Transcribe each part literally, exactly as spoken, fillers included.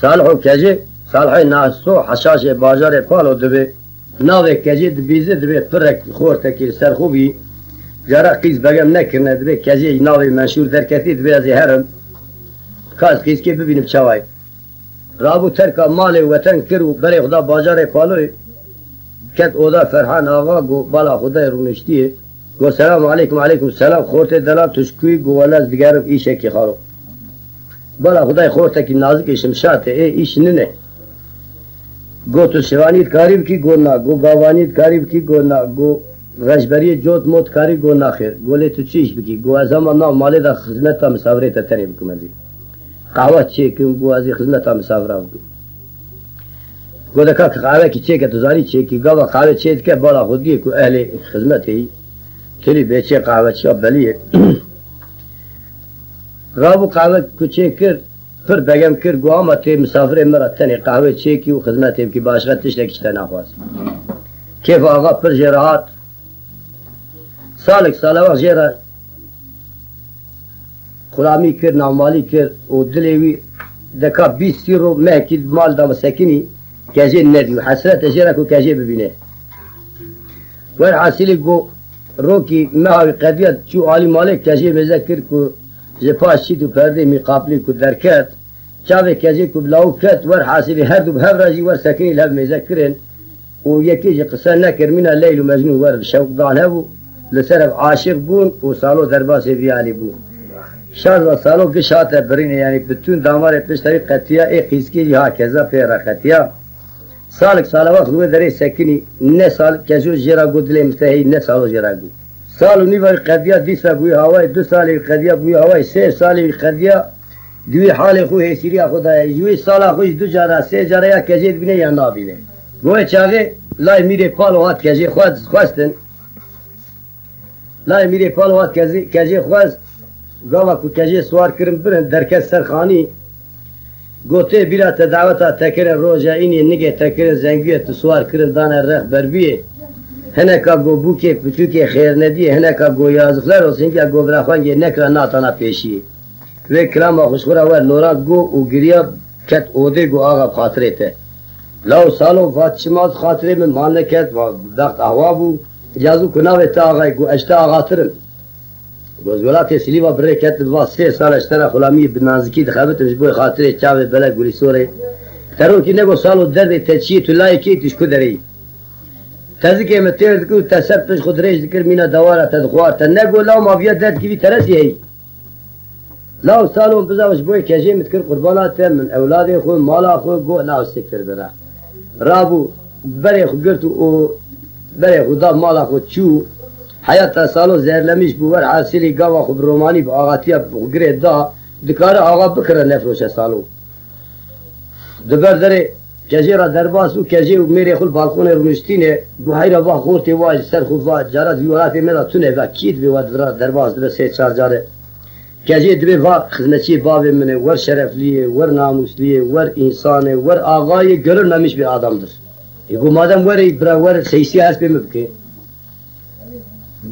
Salih û Kecê, Salihê Naso Heşaşê bajarê Palo dibê. Navê Kecê dibîze dibê pirek xortekî li ser xwe bî. Cara qîz begem nekirine dibê Kecê navê menşûr derketî dibê ez ê herim. Ka ez qîzkê bibînim çawa ye. Rabû terka malê û weten kir û berê xwe da bajarê Paloyê. Ket oda Ferhan Axa, got, bala Xwedayê rûniştiyê. Got, selam aleykum, aleykum selam, xortê delal, tu ji kû yî? Got, wele ez digerim îşekî xalo. Bala Xwedayê xortekî nazikê şimşatê, ê îş nine. Got, tu şivanî dikarî bikî? Got, na. Got, gavanî dikarî bikî? Got, na. Got, rejberiyê cot mot dikarî? Got, naxêr. Got, lê tu çi îş bikî? Got, ez hema nav malê de xizmeta misafirê te tenê bikim ez ê. Qehwe çêkim, got, ez ê xizmeta misafira bikim. Got, de kak qehwekî çêke, tu zanî çêkî, gava qehwe çê dike, bala xwe diyê ku ehlê xizmetê yî. Tilî bê çê qehweçiya belî ye. Rabû qehwe ku çê kir, pir begem kir, got, ama tê misafirê me re tenê qehwê çêkî û xizmetê bikî, başqa tiştekî ji te naxwaz. Kêfa axa pir jê re hat. Salek salewa jê re xulamî kir, navmalî kir û dilê wî deka bîst sî ro mehekî mal da sekinî, Kecê nedî û hesret e jê re ku Kecê bibîne. Werhasilî got, rokî meha wî qediya çû alî malê, Kecê mêze kir ku ji paş çît û perdê mîqaplî ku derket, çavê Kecê ku bi lawik ket, werhasilî herdu bi hev re jî wer sekinî li hev mêze kirin û yekê jî qise nekir, mîna Leyl û Mecnûn wer bi şewq dan hev û li ser ev aşiq bûn û Salo derbasê vî alî bû. Şarda Salo giş hate birînê, yanî bi tûn damarê pişta wî qetiya, ê qîzkê jî hakeza pê re qetiya. Salik salewa xwe wê derê sekinî, ne Salik Keco jê re got dilê min te heyî, ne Salo jê re got. Sal û nîva wî qediya dîsa bûyî hawayê, du salê wî qediya bûyî hawayê, sê salê wî qediya di wî halê xwe hêsîriya xwe daye. Ji wî sala xwe jî du cara, sê cara ya Kecê dibîne ya nabîne. Go wê çaxê lay Mîrê Palo hat Kecê xwest, xwestin. Lay Mîrê Palo hat Kecê, Kecê xwest, gava ku Kecê siwar kirin birin, derket ser xanî. Gotê bîra te daweta te kirin roja înê, nigê te kirin zengiyê, tu siwar kirin dane rex berbiyê. Hineka go bûkê piçûkê xêrnediyê, hineka go yazıklar olsun ya go viraxwengê nekira natana pêşiyê. Wê kilama xwe ji xwe re wer lora go û giriya ket odê go axa bi xatirê te. Law Salo va çima di xatirê min mal neket, va bext ahwa bû. Yazû ku navê te axayê, go ez ji te axatir im. Go ez welatê Silîva bi rê ketim, va sê sal ez ji te re xulamiyê bi nazikî dixebitim ji bo xatirê çavê belek Gulîsorê. Te rokî nego Salo derdê te çi yê, tu layê kê yî, tu ji ku derê yî? Tezikê min têr dikir û te ser pişt xwe dirêj dikir, mîna dewara te dixwar te. Nego law ma viya derdkî vî teresî heyî. Law Salo bizav ji bo yê Kecê min dikir qurbana te, min ewladê xwe, mala xwe, go law siktir bira. Rabû berê xwe girt û berê xwe da mala xwe çû. Heyata Salo zehirlemîş bû, werhasilî gava xwe bi romanî bi axatiya xwe girê da, dikare axa bikire nefroşe Salo. Di ber derê Kecê re derbas û Kecê û mêrê xwe li balkonê rûniştîne, guheyra va xortê wa ji ser xwe va cara di wî welatê me de tune ve kî dibe wa di vira derbas dibe sê çar care. Kecê dibê va xizmetçiyê bavê min e, wer şereflî ye, wer namûslî ye, wer însan e, wer axa ye, görülmemiş bir adamdır. E, go madem wer e, bira wer seysî hespê min bike.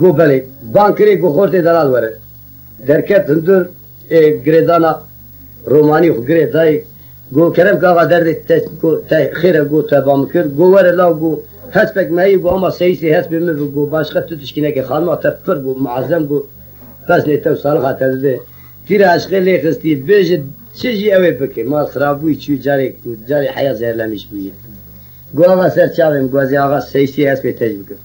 Go belê. Ban kirê, go xortê delal were. Derket hundir, ê, girêdana romanî xwe girê dayê. Go kerem ke axa derdê te, go te xêr e, go te ba min kir. Go were law, go hespek me heye, go ama seyîsê hespê min bi, go başqa tu tişkî neke, xanima te pir, go muezem, go pesnê te û salixa te dide. Tîra eşqê lê xistî, bêje çi jî ew ê bike. Mal xirabûyî çû carê ku carê heya zehirlemîş bûyî. Go axa ser çavê min, go ez ê axa seyîsê hespê te jî bikim.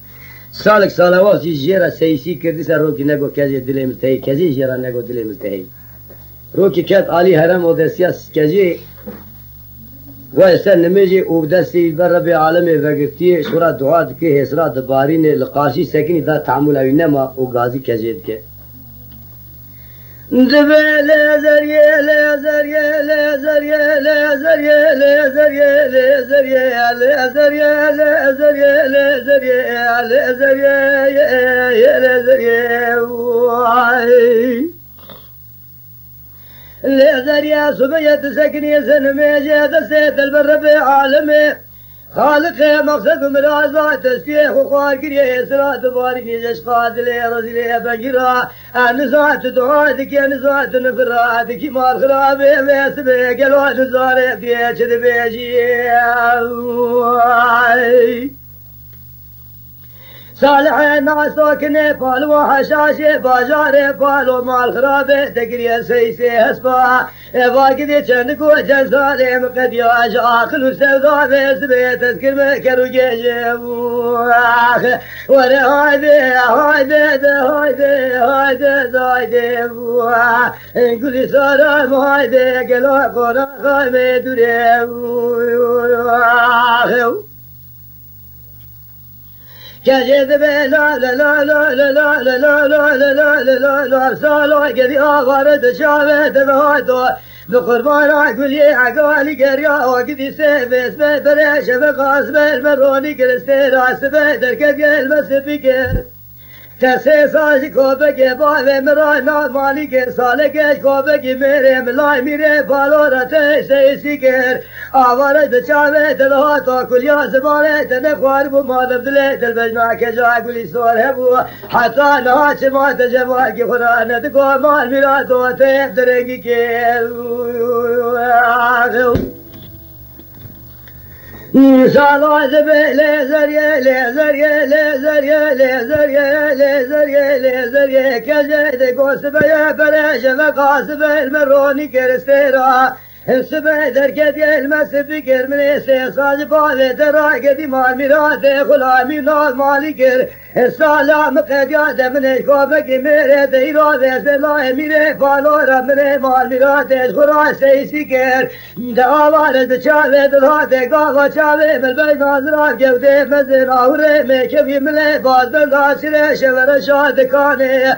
Salik salewa jî jê re seyîsî kir, dîsa rokî nego Kecê dilê min teyî, Kecê jê re nego dilê min teyî. Rokî ket alî herem odesiya Kecê, wayê ser nimêjê û destê wî ber Rebê alemê vegirtiyê, ji xwe re dua dike, hêsira dibarîne, li qarşî sekinî da, tehemûla wî nema û gazî Kecê dike. Divê lê zeriyê, lê zeriyê, lê zeriyê, lê zeriyê, lê zeriyê, lê zeriyê, lê zeriyê, lê zeriyê, lê zeriyê, lê zeriyê, lê zeriyê, vay. Lê zeriyê, subê yê tu sekiniyê, senimê jê destê te li ber Rebê alemê. Xaliqê mexsed û miraza testiyê xwe xwar kiriye, êsira tu barînî ji eşqa dilê rezîlê bengî ra. Em nizan tu dua dikî, nizan tu nifira dikî mal xirabê vê sibê gelo nizanê diye çi dibêjî. Salihê nasokinê pal û heşaşê bajarê pal û mal xirabê te kiriye seysê hespa. Eva gidê çend ku çend salê min qediya ji aqil û sevda vê sibê tezkir me ker û gêjê. Ax, were hayde, hayde de, hayde, hayde de, hayde. Gulî sara hayde, gelo qonaxa me dure. Ax. Kecê dibe la la la la la la la la la la la la la la la, gedî avare di çavê de dihato. Bi qurbana guliyê egalî geriya o gidî sê vêsme bere şeve qasme elme ronî giristê rasibe derket gelme sipî kir. Te sê sal ji kobekê bavê min re nav malî kir, salekê ji kobekî mêrê min lay mîrê palo re te seyisî kir. Avare di çavê te dihato kuliya zimanê te nexwaribû, madem dilê te li bejna keca gulî sor hebû. Heta niha çima te cevalkî xwe re nediko mal mîrato te direngî kir. Sala dibe lê zerye, lê zerye, lê zerye, lê zerye, lê zerye, lê zerye. Kecê de gosibeye bere jeve qasibel me ronî kir stêra. Sibe derketiye ilme sipî kir, min ê sê sal ji bavê te ragedî mal mîratê xulamî nav malî kir. Sala min qediya de min ê kofekî mêrê de îro vêsê layê mîrê palo re min ê mal mîratê ji xwe ra seysî kir. De avare di çavê di rate gava çavê min bej nazira gewdê mezin ahurê mêkevî min ê bazden da çirê şevere şadikanê.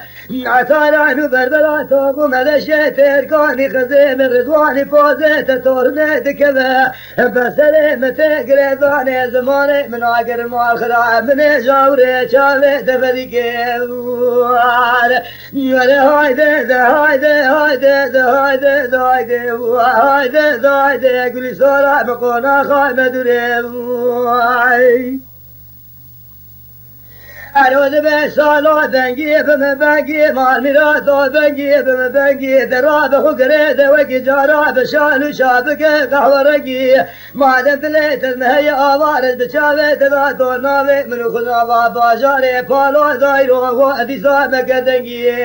Etaran û berbera top û meleşê têrkanî xizê min ridwanî pozê te tornê dikeve. Beserê min tê girêdanê zimanê min agir mal xira min ê jawrê çavê te vedike. Were hayde de, hayde, hayde de, hayde de, hayde, hayde de, hayde, gulî sara bi qonaxa me dure. Ay. Ero dibe sala bengî, bi min bengî, mal mîrato bengî, bi min bengî, de ra bi xwe girê de wekî cara bi şal û şabike qehwerengî. Madem dilê te me heye avare di çavê te da to navê min û xwe nava bajarê palo dayro xwe dîsa meke dengî.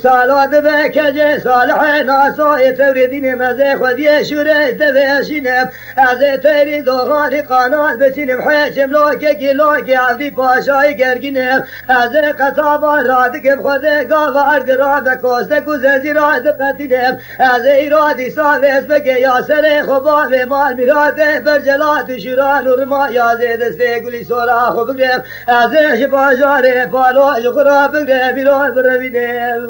Sala dibe kecê salihê nasoyê tewrê dînê mezê xwediyê şûrê devê eşînim. Ez ê têrî doxanî qanal biçînim hêçim lokekî lokê evdî paşayî gergînim. Ez ê qetaba radikim xwedê gava erd rabe kostek û zezî radiqetînim. Ez ê îro dîsa vês bike ya serê xwe bavê mal mîratê bercelat û şûran û rima ya zê destê gulî sora xwe bigrim. Ez ê ji bajarê palo ji xwe ra bigrim îro birevînim.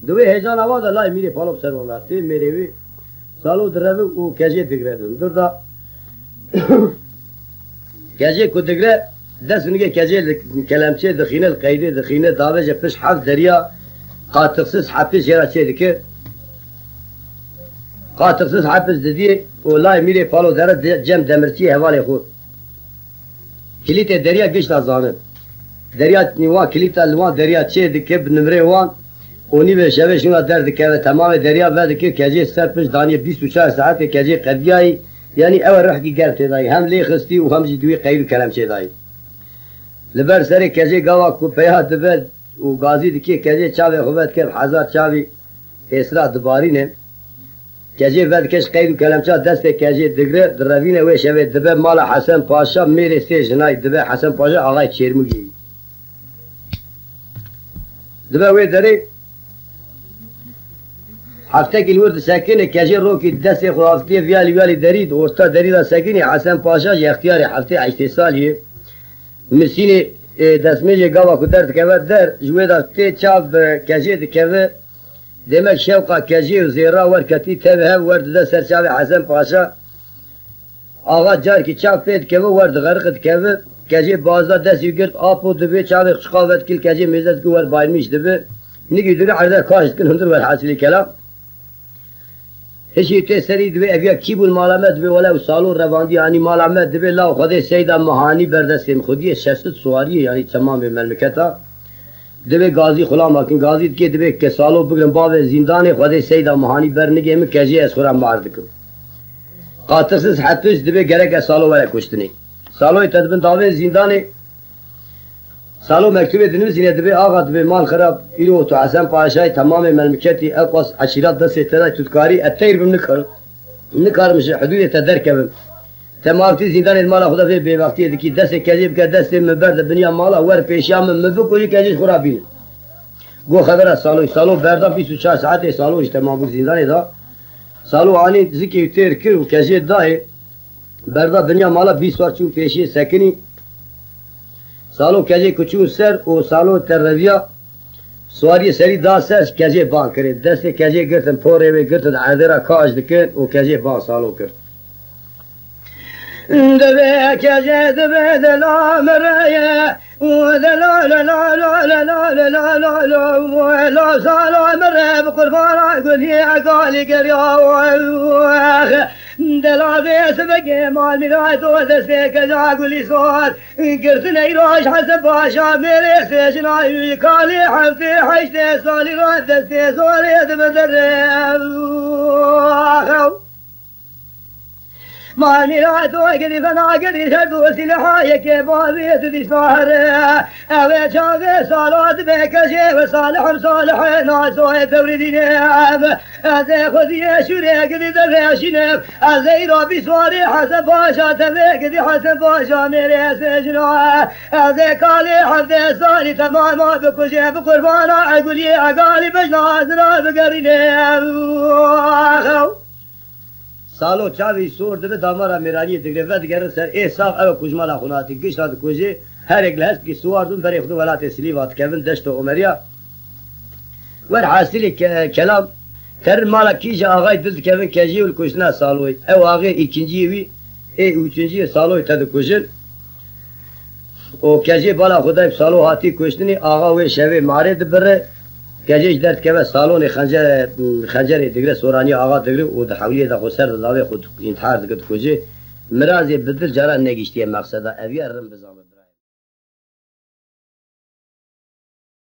Di wê hêjana wan de lay mîrê palo bi ser wan ve tê mêrê wî salo direve û kecê digre di hundir de. Kecê ku digre, dest û nigê kecê li kelemçê dixîne, li qeydê dixîne, davêje pişt heft deriya qatiqsiz hepis jê re çê dike. Qatiqsiz hepis didiyê û lay mîrê palo dere de-, cem demirçiyê hevalê xwe. Kilîtê deriya gişta zanin. Deriya wan kilîta li wan deriya çê dike bi nimrê wan û nîvê şevê şûna derdikeve. Temamê deriya vedike, kecê ser pişt daniyê bîst û çar saetê kecê qediyayî, yanî ew e rihkî germ tê dayî. Hem lê xistî û hem jî di wî qeyd û kelemçê dayî. Li ber serê kecê gava ku peya dibe û gazî dikê, kecê çavê xwe vedike bi hezar çavî êsra dibarîne. Kecê vedike ji qeyd û kelemça destê kecê digre, direvîne wê şevê dibe mala Hesen Paşa mêrê sê jinayî dibe Hesen Paşa axayê Çêrmûgê yî. Dibe wê derê heftekî li wir disekine, kecê rokî destê xwe avitiye viyalî viyalî derî, di orta derî de sekinî, Hesen Paşa jî extiyarê heftê heştê salî ye. Misînê, e, destmêjê gava ku derdikeve der, ji wê de tê çav bi kecê dikeve. Demek şewqa kecê û zêra wer ketî tev hev wer dide ser çavê Hesen Paşa. Axa carkî çav pê dikeve wer dixeriqe dikeve. Kecê bazda destî girt apo dibê çavê qişqa vedikil kecê mêze dikir wer bayrmîş dibe. Nigî dûrî erde kaş dikin hundir wer hesilî kelam. Hişî tê serî dibê ev ya kî bûn mala me, dibê wele ew Salo revandî anî mala me, dibê law Xwedê Seyda Mihanî berdestê min xwediyê şesit suwariyê yanî temamê memleketa. Dibê gazî xulama kin, gazî dikê dibê ke Salo bigrin bavê zîndanê, Xwedê Seyda Mihanî bernigê min kejê ez xwe re mar dikim. Qatiqsiz hepis dibê gerek ez Salo were kuştinê. Saloyê te dibin davên zîndanê. Salo mektubê dinivîsîne dibê axa dibê mal xirab îro tu Hesen Paşayê temamê memleketî ew qas eşîrat destê te de tu dikarî ez teyr bim nikar, nikarim ji hidûdê te derkevim. Te mafitî zîndanê di mala xwe de vê bêbextiyê dikî. Destê kejê bike destê min berde binya mala wer pêşiya min, min bikujî kejê ji xwe re bînin. Got xebera Saloyî. Salo berda bîst û çar saetê Salo ji temambûr zîndanê da. Salo anî zikê wî têr kir û kejê dayê. Berda dinya mala bîst war çûn pêşiyê sekinî. Salo kejê ku çûn ser û Salo te reviya suwariyê serî da ser kejê ban kirê. Destê kejê girtin porê wê girtin erdê re kaş dikin û kejê ban Salo kir. Divê kejê divê dela min re ye. Dela vê sibekê mal mîna to destê keca gulî sor. Girtin ey roj Hesen Paşa mêrê sêjina wî kalê heftê heştê salî ra destê zorê dibidire. Manîra to girî fena girî her du silha yekê bavê didî sare. Ew ê çavê Salo dibe kejê we Salih em Salih nasoyê tewrî dîne. Ez ê xwediyê şûrê girî de veşîne. Ez ê îro bî swarê Hesen Paşa te vê girî Hesen Paşa mêrê sêjina. Ez ê kalê hevdeh salî temama bikujê bi qurbana eguliyê egalî bejna ez ra bigerîne. Salo çavî sor dibe damara mêraniyê digire vedigerin ser ê sax ew kujmana xwe hatî gişta dikujê, herek li hespkî siwar dûn berê xwe welatê Silîva dikevin deşta Omeriya. Werhasilê ke-, kelam terin mala kîja axayî dil dikevin kejiyê û li kuştina Saloyê. Ew axê îkinciyê wî ê ûçinciyê Saloyê te dikujin. û kejê bala xwe dayî Salo hatî kuştinî, axa wê şevê marê dibire. Kejê ji der dikeve salonê xencer-, xencerê digire, soraniya axa digire û di hewliyê de xwe ser didavê xwe intihar dike dikuje. Mirazê bi dil cara negiştiye mexseda, ev ya rin bizanbe.